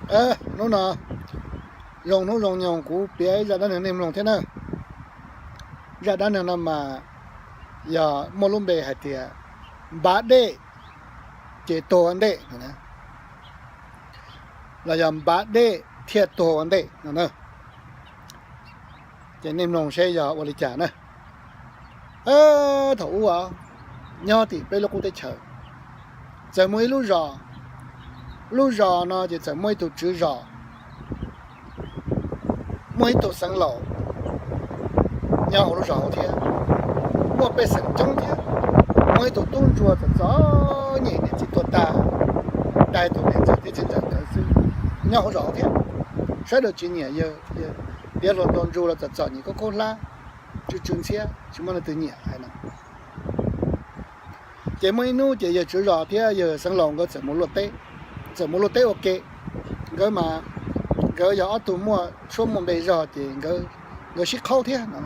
Hnub no zoo hnub zoo nyoog kuv piav ib zaj dab neeg nej mloog thiab na. Zaj dab neeg no mas yog muaj lub npe hais tias npav dej ces tuag ua ntej, los yog npav dej thiaj tuag ua ntej no. Ces nej mloog seb yog ua li cas na. Thaum ub nyob tim peb lub qub teb chaws txawm muaj ib lub zos. Lub zos no ces txawm muaj ib tug tswv zos, muaj ib tug xeev laus nyob hauv lub zos hauv thiab, muaj pej xeem coob thiab. Muaj ib tug tub ntsuag txom txom nyem, niam txiv tuag tag, dai tus niam ntxawm thiab txiv ntxawm nkawd xwb, nyob hauv zos hauv thiab. Sawv daws tsis nyiam yawg, tiav hluas nraug ntsuag los txom txom nyem, khaub khaub hlab, tsw tsw ntxhiab, tsis muaj leej twg nyiam hais no. Ces muaj ib hnub ces yawg tswv zos thiab yawg xeev laus nkawd txawm mus luaj teb, txawm mus luaj teb ua ke. Nkawd mas nkawd yog ob tug muaj suab muaj npe zog ces nkawd sib qhaub thiab no.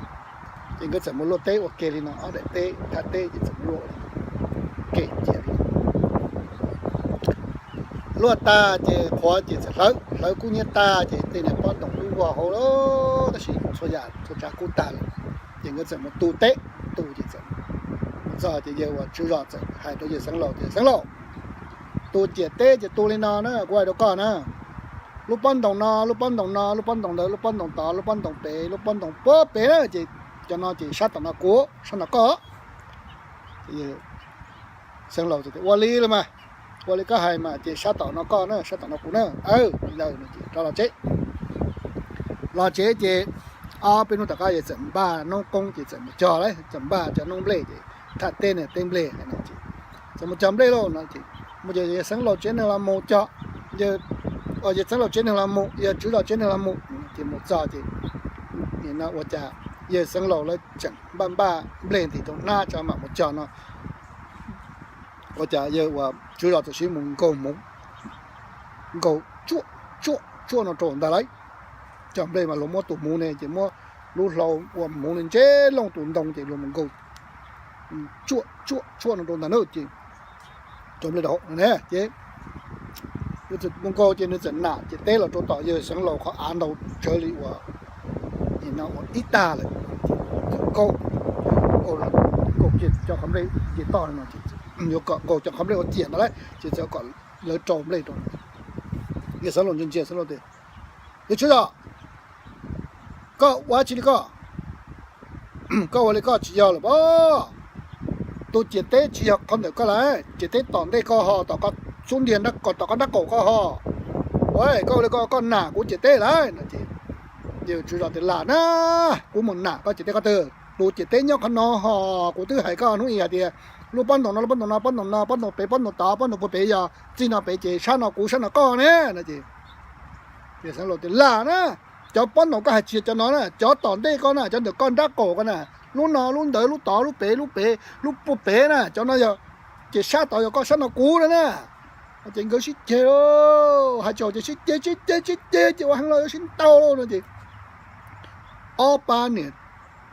Ces nkawd txawm mus luaj teb ua ke li no, ob daim teb thaj teb ces txawm mus luaj ke cia li. Luaj tag ces qhuav ces txawm hlawv, hlawv kub hnyiab tag ces tej niag pob ntoos twb vog hauv lawm, tab sis txhua yam txhua tsav kub tag lawm. Ces nkawd txawm mus tu teb, tu ces txawm mus txog ces yawg uas tswv zos txawm hais rau yawg xeev laus tias, Xeev laus, tus ciam teb ces tu li no na, kuv hais rau koj na, lub pob ntoos no, lub pob ntoos no, lub pob ntoos ntawd, lub pob ntoos tod, lub pob ntoos pem, lub pob ntoos puag pem na, ces cov no ces sab tom no kuv, sab no koj. Xeev laus tias, Ua li los mas, ua li koj hais mas ces sab tom no koj na, sab tom no kuv na. Aw, li ntawd no ces rov los tsev. Los tsev ces ob peb hnub tom qab yawg txawm npaj noob qoob ces txawm mus cog lawm, txawm npaj cov noob nplej ces thaj teb niag teb nplej hais no ces txawm mus cog nplej lauj no ces mus ces yawg xeev laus tsev neeg los mus cog, yawg, yawg xeev laus tsev neeg los mus, yawg tswv zos tsev neeg los mus, ces mus txog ces ua cas yawg xeev laus lawv tseem npaj npaj nplej ntim rau hnab tso mam mus cog no, ua cas yawg uas tswv zos txawm sib mus nkaug hmuv, nkaug tsuaj tsuaj tsuaj no rau ntag lauj. Cog nplej mas luag muab tus hmuv ne ces muab lub hlau ua hmuv ne ntseb looj tus ntoo ces luag mus nkaug tsuaj tsuaj tsuaj no rau ntag na ces cog nplej rau hauv ne ces mus nkaug ces nws txawm nam ces teb los rau tom yawg xeev laus qhov av ntau tsawv li uas ib tag lawm. Nkaug, nkaug ces cov qhov nplej nce toj no ces yuav kom nkaug cov qhov nplej ua ciam ntawd lauj ces txawm kom lawv rau nplej rau. Yawg xeev laus ntsia ntsia xeev laus tias, Yawg tswv zos, koj ua tsi li koj? Koj ua li koj tsis yog lawm pob. Tus ciam teb tsis yog qhov ntawm koj lawm, ciam teb tom ntej koj ho, tom koj xub ntiag, tom koj nrab qaum koj ho. Ua, koj ua li koj, koj nam kuv ciam teb lawm no ces yawg tswv zos tias, Lam na, kuv mus nam koj ciam teb qhov twg? Tus ciam teb nyob qhov no ho. Kuv twb hais koj hnub i hais tias lub pob ntoos no, lub pob ntoos no, pob ntoos no, pob ntoos pem, pob ntoos tod, pob ntoos puag pem, yog txij no pem ces sab no kuv, sab no koj ne no ces yawg xeev laus tias, Lam na, cov pob ntoos koj hais tsis yog cov no na, cov tom ntej koj na, cov ntawm koj nrab qaum koj na, lub no lub ntawd, lub tod lub pem, lub pem lub puag pem na, cov no yog, ces sab tod yog koj, sab no kuv no na. Ces nkawd sib ceg, hais tsis haum ces sib ceg sib ceg sib ceg ces ua heev los yuav sib ntaus no ces ob pab niam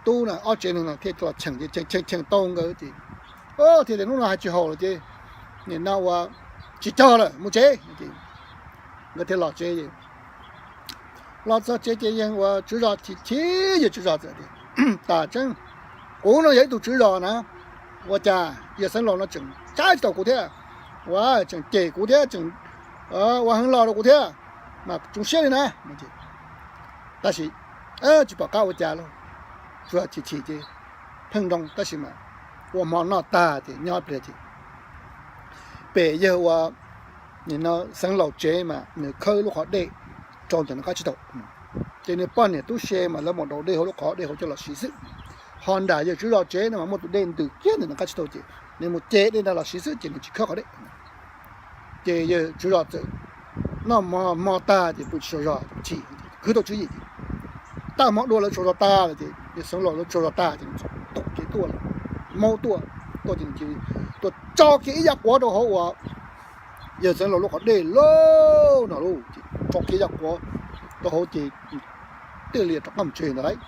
tub na, ob tsev neeg no thiaj los cheem ces cheem cheem tau nkawd ces thiaj tias, Hnub no hais tsis haum lawm ces nim no ua tsis cog lawm, mus tsev. Nkawd thiaj los tsev. Los txog tsev ces yawg uas tswv zos chim chim, yawg tswv zos txawm tias, Tas tseeb, kuv no yog ib tug tswv zos na, ua cas yawg xeev laus no tseem tsa tsis tau kuv thiab, ua tseem cem kuv thiab, tseem ua heev los rau kuv thiab, mas tsoos siab li na. Tab sis tsis pom qab ua cas lauj, tswv zos chim chim ces pheej nroo tab sis mas ua hmo noj tag ces nyob pliag ces pem yawg uas xeev laus tsev mas nws khawb lub qhov dej rau ntawm no qab tsib taug. Ces nws poj niam tub se mas lawv mus daus dej hauv lub qhov dej hauv coj los siv xwb. Ho nram yawg tswv zos tsev no mas muaj tus dej ntws kiag ntawm no qab tsib taug ces nws mus ce dej nrad los siv xwb ces nws tsis khawb qhov dej. Ces yawg tswv zos txawm noj hmo tag ces pw tsis tsaug zog, chim, khwv tau tswv yim ces tag hmo dua lawv tsaug zog tag lawm ces yawg xeev laus lawv tsaug zog tag ces nws txawm taug kev tuaj, maub tuaj, tuaj ces nws cia li tuaj tso kiag ib yam quav rau hauv uas yawg xeev laus lub qhov dej lauj no lauj, ces tso kiag ib yam quav rau hauv ces thiaj li rov qab mus tsev ntawd lauj.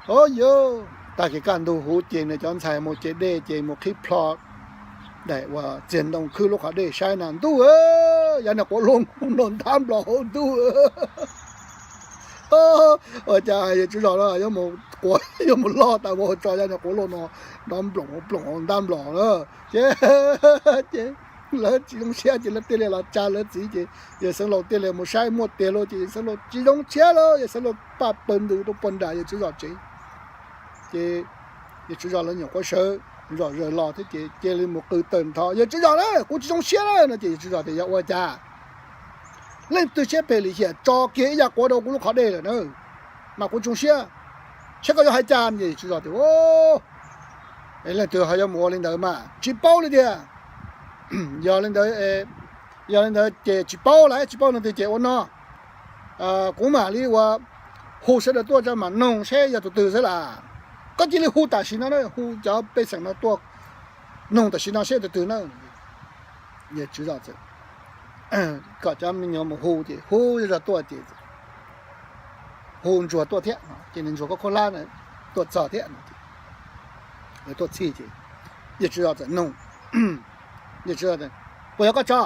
Ho yog tag kis kaj ntug huv ces nws cov ntxhais mus ce dej ces mus qhib plho daim uas txiag ntoo khwb lub qhov dej saib na, ntuj aw, Yav niag quav luaj nrov ntab nplos hauv ntuj. Ua cas yawg tswv zos no yuav mus quav, yuav mus loj tas ua tso yav niag quav luaj no nrov nploos nploos hauv ntab nplos na. Ces, ces lawv tsis zoo siab ces lawv thiaj li los tsa lawv txiv ces yawg Xeev Laus thiaj li mus saib muaj tiag lauj ces yawg Xeev Laus tsis zoo siab lauj, yawg Xeev Laus paj paws ntws rau puag nram yawg tswv zos tsev. Ces yawg tswv zos lawv nyuam qhuav sawv zom zaws los thiab ces cia li mus qw tawm ntho, yawg tswv zos na, kuv tsis zoo siab na no ces yawg tswv zos tias yog ua cas leej twg siab phem lim hiam tso kiag ib yav quav rau kuv lub qhov dej lawm na, mas kuv tsis zoo siab, saib koj yuav hais cas no ces yawg tswv zos tias leej twg ho yuav mus ua li ntawd mas tsis paub li tiag. Yog li ntawd, yog li ntawd ces tsis paub lawm, tsis paub leej twg ces ua no, kuv mam li ua hu sawv daws tuaj tso mam noog seb yog tus twg xwb las. Koj cia li hu tam sim no na, hu cov pej xeem no tuaj noog tam sim no seb tus twg na. Yawg tswv zos txawm kom cov me nyuam mus hu ces hu zej zog tuaj ces hu ntsuag tuaj thiab ces nws ntsuag koj khaub hlab tuaj txog thiab no ces lawv tuaj txhij ces yawg tswv zos txawm noog, yawg tswv zos, puas yog koj tso?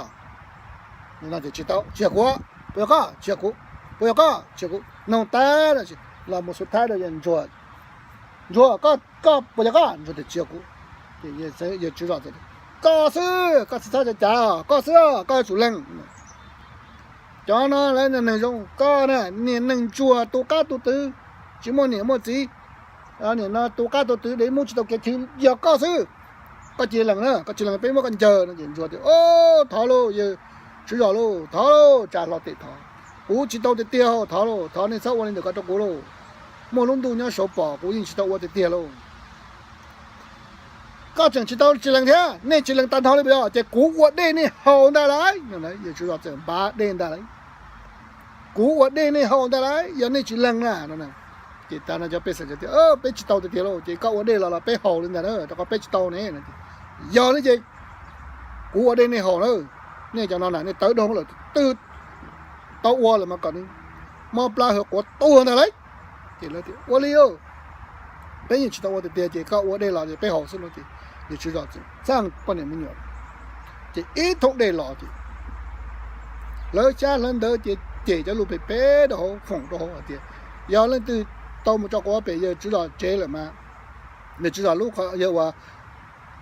Tsis tau, tsis yog kuv. Puas yog koj? Tsis yog kuv. Puas yog koj? Tsis yog kuv. Noog tas los mus xub thawb rau yawg ntsuag, ntsuag, koj, koj puas yog koj? Ntsuag tias tsis yog kuv. Yawg tswv zos tias koj xwb, koj tsis txhob cav cav, koj xwb, koj yuav tsum lees. Cov no lawv neeg zoo, koj na niag neeg ntsuag tu qab tu twv, tsis muaj niam muaj txiv, nim no tu qab tu twv dev muab tsis tau kev chwv, yog koj xwb. Koj cia li lees na, koj tsis lees peb muab koj ncaws no ces ntsuag tias, o, thov lauj yawg tswv zos lauj, thov lauj, tsa hlo tes thov, kuv tsis tau tiag tiag, thov lauj, thov nej txhob ua li ntawd ko rau kuv lauj. Muaj lub ntuj nyob saud pom kuv yeej tsis tau ua tiag tiag lauj. Koj tseem tsis tau tsis lees thiab, nej tsis lees tag nrho li puas yog? Ces kuv ua dej nej haus ntag lauj. Yawg tswv zos txawm npav dej ntag lauj. Kuv ua dej nej haus ntag lauj, yog nej tsis lees na. Ces tas no cov pej xeem tias peb tsis tau tiag tiag lauj, ces koj ua dej los los peb haus li ntag na, rau qhov peb tsis tau ne. Yog li ces kuv ua dej nej haus na, nej cov no na nej tawv dhau lawm, twb tau ua lawm mas kom nws mob plab hwv quav tuag ntag lauj. Ces lawv tias ua li, peb yeej tsis tau ua tiag tiag ces koj ua dej los ces peb haus xwb no ces yawg tswv zos txawm txaj poj niam me nyuam ces ib thooj dej los ces hlawv xyab hlawv ntawv ces cem cov lus phem phem rau hauv, foom rau hauv hais tias yog leej twg tau mus tso quav pem yawg tswv zos tsev lawm mas, yawg tswv zos lub, yawg uas,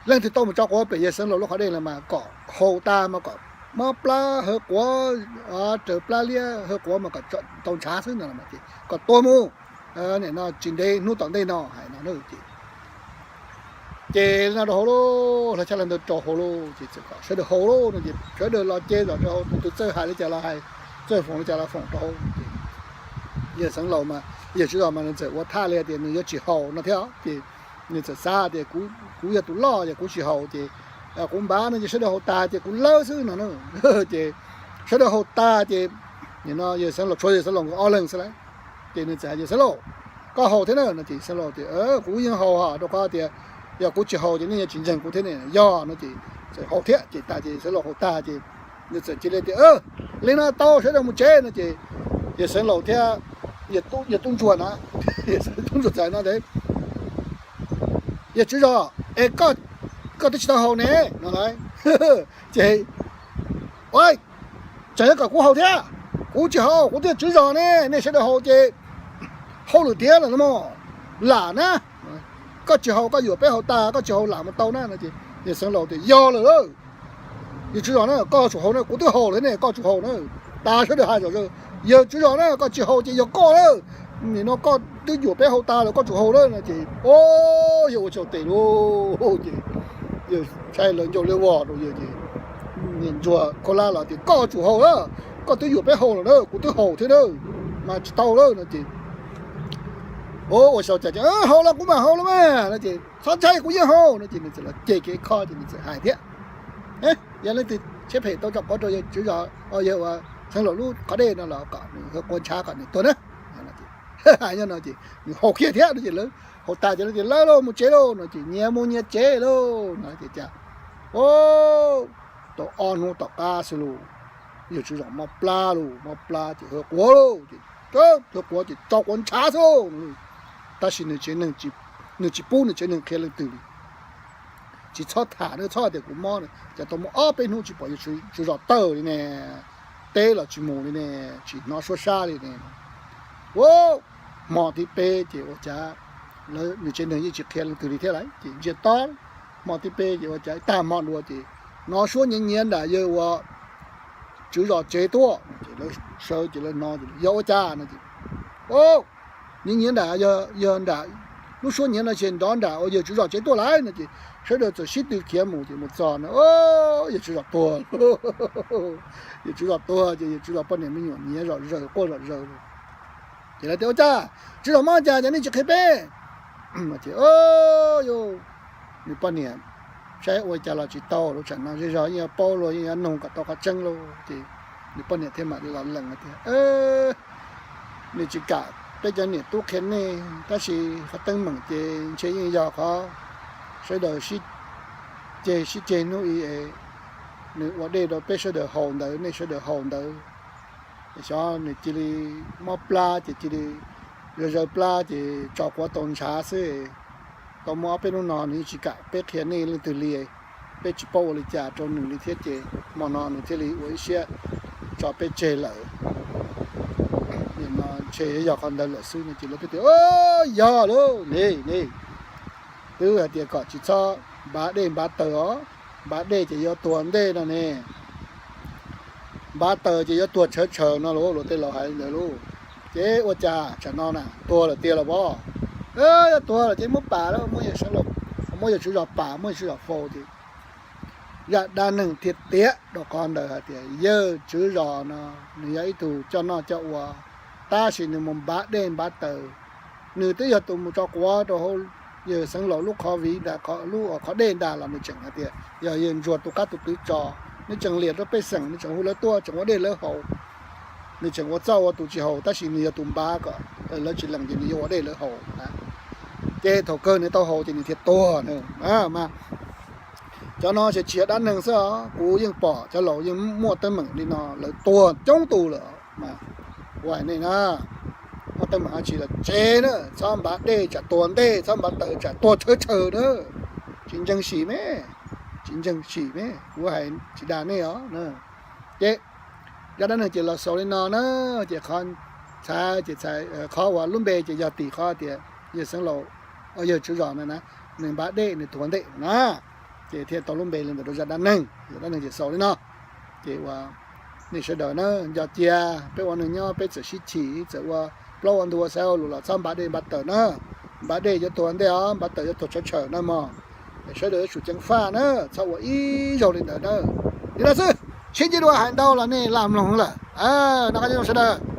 leej twg tau mus tso quav pem yawg Xeev Laus lub qhov dej lawm mas kom haus tas mas kom mob plab hwv quav, raws plab liab hwv quav mas kom tau ntshav xwb no ces kom tua mus, nim no tsis ntev hnub tom ntej no hais no ces ces no rau hauv lauj, hlawv xyab hlawv ntawv rau hauv lauj, ces sawv daws haus lauj no ces sawv daws los ces zom rau hauv, tus twg txawj hais li cas los hais, txawj foom li cas los foom rau hauv ces yawg Xeev Laus mas, yawg tswv zos mas nws txawm ua thaj li tias nws yuav tsis haus no thiab ces nws txawm xav tias kuv yog tus loj ces kuv tsis haus ces kuv npav no ces sawv daws haus tas ces kuv lawb xwb no na. Ces sawv daws haus tas ces nim no yawg Xeev Laus, tshuav yawg Xeev Laus nkawd ob leeg xwb lauj. Ces nws txawm hais yawg Xeev Laus, koj haus thiab na no ces Xeev Laus tias kuv yeej haus hos, rau qhov tias yog kuv tsis haus ces nej yuav tsis ntseeg kuv thiab ne. Yog no ces txawm haus thiab ces tas ces Xeev Laus haus tag ces nws txawm cia li tias li no tau, sawv daws mus tsev no ces yawg Xeev Laus thiab yawg tub ntsuag na, yawg tub ntsuag txawm no tias yawg tswv zos es koj twb tsis tau haus ne no lauj. Ces tseem yuav kom kuv haus thiab, kuv tsis haus, kuv twb yog tswv zos ne, nej sawv daws haus ces hauj lwm tiav lawm no mog, lam na, koj tsis haus koj yuam peb haus tas, koj tsis haus lam mus tau na no ces yawg Xeev Laus tias yog lawm lauj. Yawg tswv zos na koj tsum haus na, kuv twb haus lawm ne, koj tsum haus na. Tas sawv daws hais zom zaws, yawg tswv zos na koj tsis haus ces yog koj na, nim no koj twb yuam peb haus tas lawm koj tsum haus na no ces o, yawg ua tsaug tes lauj ces yawg ntshai lawv ncauj liab vog rau yawg ces niag ntsuag khaub hlab los tias koj tsum haus na, koj twb yuam peb haus lawm na, kuv twb haus thiab na, mas tsis tau lawm no ces o, ua xyaum cas ces haus los kuv mam haus los mas no ces txhob ntshai kuv yeej haus no ces nws txawm los ceg kiag ib khob ces nws txawm hais thiab, yog leej twg siab phem tau tso quav rau yawg tswv zos, yawg uas Xeev Laus lub qhov dej no los kom nws hwv quav ntshav kom nws tuag na. Hais nyob no ces nws haus kiag thiab no ces lawv haus tas ces lawv tias lawv lauj mus tsev lauj no ces nyias mus nyias tsev lauj no ces cas o, tau ob hnub tom qab xwb lauj, yawg tswv zos mob plab lauj, mob plab ces hwv quav lauj ces, hwv quav ces tso quav ntshav xwb lauj. Tab sis nws tsev neeg, nws tsis pub nws tsev neeg qhia leej twg li. tsis txhob tham, txhob tias kuv mob. Ces tau muaj ob peb hnub tsis pom yawg tswv zos tawm li ne, teb los tsis mus li ne, tsis hnov suab sab li ne. Ua, hmo thib peb ces ua cas nws tsev neeg yeej tsis qhia leej twg li thiab lawm ces ntsia tob. Hmo thib peb ces ua cas tag hmo dua ces hnov suab nyiav nyiav nram yawg ua tswv zos tsev tuaj. Ces lawv sawv ces lawv hnov, yog ua cas no ces, nyiav nyiav nram, yog nram, lub suab nyiav no ces nrov nram ua yawg tswv zos tsev tuaj lawm no ces sawv daws txawm sib tw khiav mus ces mus txog no, yawg tswv zos tuag. Yawg tswv zos tuag ces yawg tswv zos poj niam me nyuam nyiav zom zaws quaj zom zaws. Ces lawv tias ua cas tswv zos mob cas ces nej tsis qhia peb? Ces nws poj niam saib ua cas los tsis tau, lub tsam no zej zog yeej yuav paub luag, yeej yuav nug kom tau qhov tseeb lauj. Ces nws poj niam thiaj mam li los lees tias, nej tsis kam peb cov niam tub qhia nej, tab sis qhov teeb meem ces ntshe yeej yog qhov sawv daws sib ceg sib ceg hnub i es nws ua dej rau peb sawv daws haus ntawd, nej sawv daws haus ntawd. Xyov nws cia li mob plab ces cia li zaws zaws plab ces tso quav tau ntshav xwb. Tau muaj ob peb hnub no nws yeej tsis kam peb qhia nej leej twg li, peb tsis paub ua li cas rau nws li thiab ces hmo no nws thiaj li ua ib siab tso peb tseg lawm. Nim no ntshe yog qhov ntawd lawm xwb no ces lawv twb tias yog lauj ne, ne, twb hais tias kom tsis txhob npav dej npav taws os, npav dej ces yuav tuag ntej no ne, npav taws ces yuav tuag tshawv tshaws no lauj, luag tej laus hais li ntawd lauj. Ces ua cas tsam no na tuag lawm tiag los pob? Yuav tuag lawm ces muab pam lawm, muab yawg tswv zos pam, muab yawg tswv zos faus ces zaj dab neeg thiaj tiav rau qhov ntawd hais tias yawg tswv zos no nws yog ib tug coj noj coj ua, tab sis nws mus npav dej npav taws. Nws twb yog tus mus tso quav rau hauv yawg xeev laus lub qhov viv ntag, lub qhov dej ntag los nws tseem hais tias yog yawg ntsuag tus qab tus twv tso. Nws tseem liam rau pej xeem, nws tseem hu lawv tuaj tseem ua dej lawv haus. Nws tseem ua txauj ua tus tsis haus tab sis nws yog tus npav kom lawv tsis lees ces nws yuav ua dej lawv haus. Ces thaum kawg nws tau haus ces nws thiaj tuag na. Mas cov no ces tsis yog dab neeg xwb os, kuv yeej pom cov laus yeej muaj teeb meem li no lawv tuag coob tus lawm. Kuv hais nej na, muaj teeb meem dab tsi los tseg na, txhob npav dej tsam tuag ntej, txhob npav taws tsam tuag tshawv tshaws na. Tsis ntseeg sim me, tsis ntseeg sim me, kuv hais tsis dag nej os. Ces zaj dab neeg ces los xaus li no na. Ces qhov txhais ces qhov uas lub npe ces yog tim qhov tias yawg xeev laus, yawg tswv zos na, nws npav dej nws tuag ntej na, ces thiaj tau lub npe li ntawd rau zaj dab neeg. Zaj dab neeg ces xaus li no. Ces uas nej sawv daws na, nco cia peb ua neeg nyob peb txawm sib chim txawm ua plaub ua ntug ua xaiv ua lus los txhob npav dej npav taws na. Npav dej yuav tuag ntej os, npav taws yuav tuag tshawv tshawv na mog. Sawv daws yuav tsum ceev faj na, txhob ua ib zaug li ntawd na. Li no xwb, sib ntsib dua hais ntau los nej laj mloog lawm. Noj qab nyob zoo sawv daws.